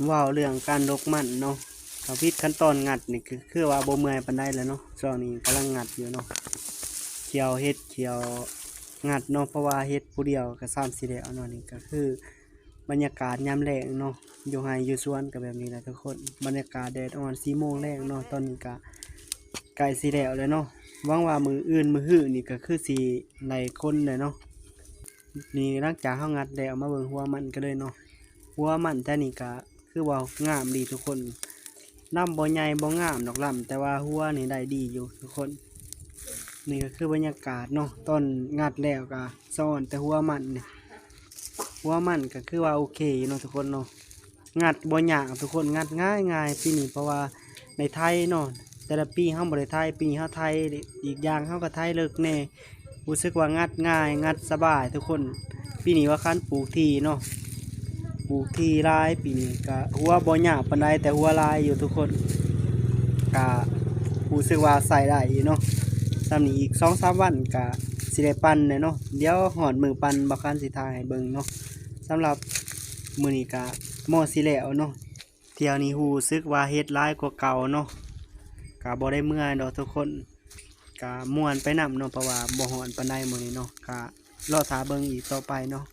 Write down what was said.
ເວົ້າເລື່ອງການດົກມັນເນາະ ກໍຜິດຂັ້ນຕອນງັດນີ້ ກໍຄືວ່າບໍ່ເມື່ອຍປານໃດແລ້ວເນາະ. ຊ່ວງນີ້ກຳລັງງັດຢູ່ເນາະ ຂ້ຽວເຫັດ ຂ້ຽວງັດເນາະ ເພາະວ່າເຮັດຜູ້ດຽວກໍຊ້ຳຊິແລ້ວເນາະ. ນີ້ກໍຄືບັນຍາກາດຍາມແລງເນາະ ຢູ່ໄຮ່ຢູ່ສວນກໍແບບນີ້ແຫຼະທຸກຄົນ. ບັນຍາກາດແດດອ່ອນ ສີ່ໂມງແລງເນາະ ຕອນນີ້ກໍໃກ້ຊິແລ້ວແລ້ວເນາະ. ຫວັງວ່າມື້ອື່ນມື້ຮືນີ້ກໍຄືຊິໄດ້ຄົນແລ້ວເນາະ. ນີ້ຫຼັງຈາກເຮົາງັດແລ້ວ ມາເບິ່ງຫົວມັນກັນເລີຍເນາະ. ຫົວມັນແຖວນີ້ກະຄືວ່າງາມດີທຸກຄົນ ລຳບໍ່ໃຫຍ່ບໍ່ງາມດອກລຳ ແຕ່ວ່າຫົວນີ້ໄດ້ດີຢູ່ທຸກຄົນ. ນີ້ກໍຄືບັນຍາກາດເນາະ ຕອນງັດແລ້ວກະສະອອນແຕ່ຫົວມັນນີ້ ຫົວມັນກໍຄືວ່າໂອເຄຢູ່ເນາະທຸກຄົນເນາະ. ງັດບໍ່ຍາກທຸກຄົນ ງັດງ່າຍໆປີນີ້ ເພາະວ່າໄດ້ໄຖເນາະ. ແຕ່ລະປີເຮົາບໍ່ໄດ້ໄຖ ປີນີ້ເຮົາໄຖ ອີກຢ່າງເຮົາກໍໄຖເລິກແດ່ ຮູ້ສຶກວ່າງັດງ່າຍ ງັດສະບາຍທຸກຄົນ. ປີນີ້ວ່າຄັນປູກຖີ່ເນາະ ປູກຖີ່ຫຼາຍ ປີນີ້ກະຫົວບໍ່ຍາກປານໃດ ແຕ່ຫົວຫຼາຍຢູ່ທຸກຄົນ ກະຮູ້ສຶກວ່າໃຊ້ໄດ້ຢູ່ເນາະ. ສ່ຳນີ້ອີກສອງສາມວັນກະຊິໄດ້ປັ່ນແລ້ວເນາະ ດຽວຮອດມື້ປັ່ນ ບ່າວຄັນຊິຖ່າຍໃຫ້ເບິ່ງເນາະ. ສຳລັບມື້ນີ້ກະມໍຊິແລ້ວເນາະ. ທ່ຽວນີ້ຮູ້ສຶກວ່າເຮັດຫຼາຍກວ່າເກົ່າເນາະ ກະບໍ່ໄດ້ເມື່ອຍດອກທຸກຄົນ ກະມ່ວນໄປນຳເນາະ ເພາະວ່າບໍ່ຮ້ອນປານໃດມື້ນີ້ເນາະ. ກະລໍຖ້າເບິ່ງອີກຕໍ່ໄປເນາະ